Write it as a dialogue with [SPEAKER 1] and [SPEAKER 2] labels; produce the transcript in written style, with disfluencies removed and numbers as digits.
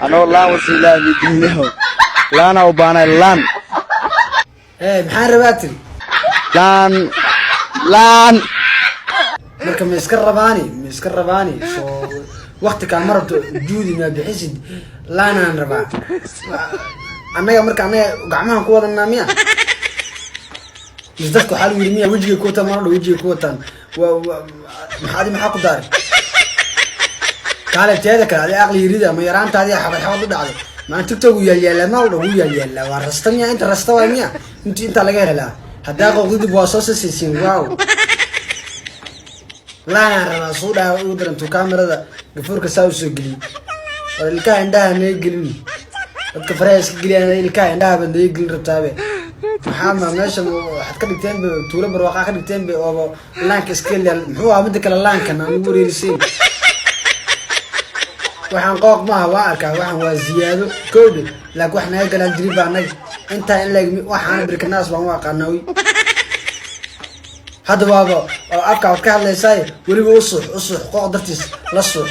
[SPEAKER 1] Anoo laan wasiilaa midiinaho, laana u baanay laan.
[SPEAKER 2] Ee, maxaan rabaa tiri?
[SPEAKER 1] Laan, laan.
[SPEAKER 2] Marka ma iska rabaani, ma iska rabaani? Soo wakti kaa ma rabto, juudi ma bixisid, laanaan rabaa. Annaga marka annaga gacmahan ku wadanaa miya? Mis dadka waxaa lagu yidhi miya wejigay ku wataan? Maradho wejigay ku wataan. Wa maxaa adi, maxaa ku daaray? Kaale, teeda kale, adi aqli yirida ma yaraantaadi xabad xabad u dhacday? Maan TikTok uu yaalyaalaa, ma dha wuu yaalyaalaa. Waa rasta miya? Inta rasta waay miya? Inta intaa laga helaa haddaa qooqdidib waa soo sasaysiin. Wow, laanaan rabaa, suu dhaha ugu darantuu kaamirada gafuurka saa usoo geliyey. War ilkaha indhaha naga gelin. Dadka faraha iska geliyaan, ilkaha indhaha baad naga gelin rabtaabe. Maxaa ma meesha waxaad ka dhigteen ba tuulo barwaaqaa ka dhigteen ba ooba laanka iska yaal? Muxuu ahaa midda kale laankan aan ugu wareerisayn? Waxaan qooq maaha, waa arkaa, waxaan waa ziyaado kowdhe, laakiin wax naga galaan jirin baa annaga intaa in laeg. Waxaana birkanaas baan u aqaanaa. Wy hadda waaba oo afka waad ka hadlaysaaye, weliba u suux, u suux, qooq dartiis la suux.